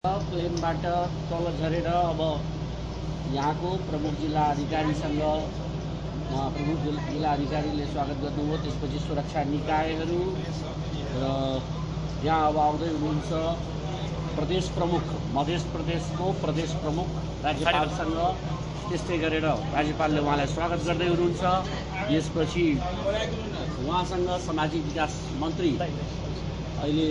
प्लेनबाट तल झरेर अब यहाँको प्रमुख जिल्ला अधिकारीसँग प्रमुख जिल्ला अधिकारीले स्वागत गर्नुभयो। त्यसपछि सुरक्षा निकायहरू र यहाँ अब आउँदै हुनुहुन्छ प्रदेश प्रमुख, मध्य प्रदेशको प्रदेश प्रमुख राज्यपालसँग त्यस्तै गरेर राज्यपालले उहाँलाई स्वागत गर्दै हुनुहुन्छ। यसपछि उहाँसँग सामाजिक विकास मन्त्री अहिले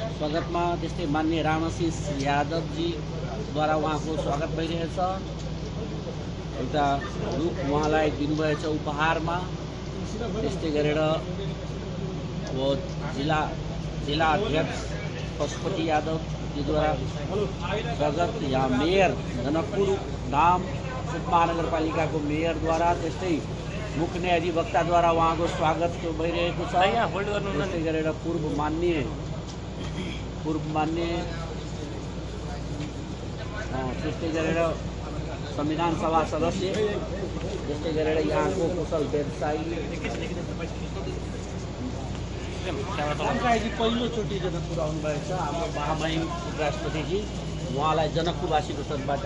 स्वागतमा त्यस्तै मान्य रामाशिष यादवजीद्वारा उहाँको स्वागत भइरहेछ। एउटा रुख उहाँलाई दिनुभएछ उपहारमा। त्यस्तै गरेर अब जिल्ला अध्यक्ष पशुपति यादवजीद्वारा स्वागत, यहाँ मेयर जनकपुर धाम उपमहानगरपालिकाको मेयरद्वारा त्यस्तै मुख्य न्यायाधिवक्ताद्वारा उहाँको स्वागत भइरहेको छ। त्यस्तै गरेर पूर्व मान्य त्यस्तै गरेर संविधान सभा सदस्य, त्यस्तै गरेर यहाँको कुशल व्यवसायी पहिलोचोटि जनकपुर आउनुभएछ हाम्रो महामहिम उपराष्ट्रपतिजी। उहाँलाई जनकपुरवासीको तर्फबाट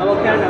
अब क्या